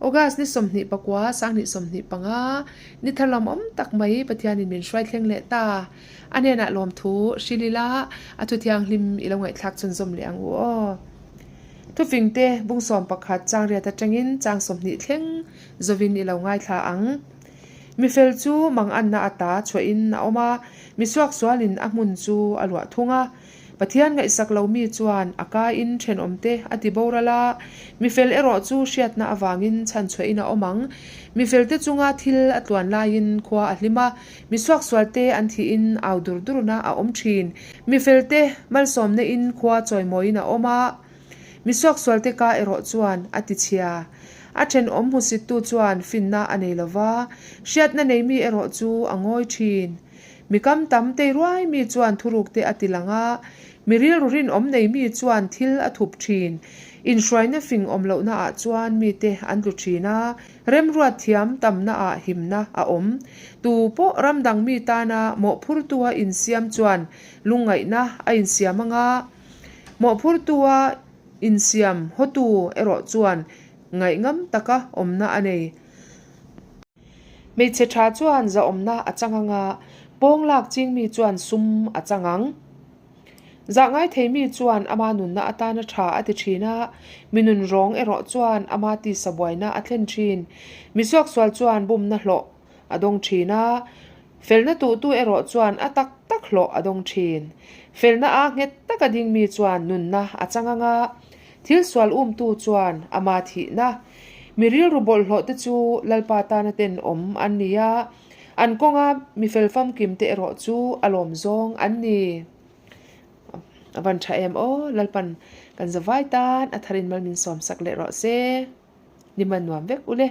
August ni 29, 2025, ni thar lawmawm tak mai Pathianin min hruai thleng leh ta. A hnenah lawmthu hrilh ila, a thu thianghlim i lo ngaihthlak chhunzawm leh ang u aw. Thufingte bung 11 chang riat atangin chang 20 thleng zawin i lo ngaithla ang. Mifel chu manganna ata chhuahin a awm a, misuaksualin a hmun chu a luah thung a. Pathian ngaihsak lo mi chuan a kaiin thenawmte a ti boral a, mifel erawh chu hriatna avangin chhanchhuahin a awm ang. Mifelte chunga thil a tluan laiin khua a hlim a, mi suaksualte an thihin au dur durna a awm thin. Mifelte malsawmna in khua chawimawiin a awm a, mi suaksualte ka erawh chuan a ti chhia. A thenawm hmusittu chuan finna a nei lo va, hriatna nei mi erawh chu a ngawi thin. Mi kam tam tei ruai mi chuan thuruk te a ti lang a, mi rilru rinawm nei mi chuan thil a thup thin. Inhruaina fing awm lohna ah chuan mite an tlu thin a, remruat thiam tamna ah himna a awm. Tu pawh ram dang mi tana mawhphurtua insiam chuan lungngaihna a insiam anga, mawhphurtua insiam hawtu erawh chuan ngaihngam taka awmna a nei. Hmeichhe tha chuan zahawmna a chang ang a, pawng lak ching mi chuan sum a chang ang. Zah ngai thei mi chuan ama nunna atana tha a ti thin a, mi nun rawng erawh chuan ama tisa buaina a thlen thin. Mi suaksual chuan bumna hlawh a dawng thin a, felna tuhtu erawh chuan a tak tak hlawh a dawng thin. Felna a nghet taka ding mi chuan nunna a chang ang a, Thil sual umtu chuan ama thihna, mi rilru bawlhhlawh te chu Lalpa tana tenawm an ni a, an kawnga mi fel famkim te erawh chu a lawm zawng an ni. A van tha em aw, Lalpan kan zavai tan a tharin mal min sawmsak leh rawh se. Ni man nuam vek ule.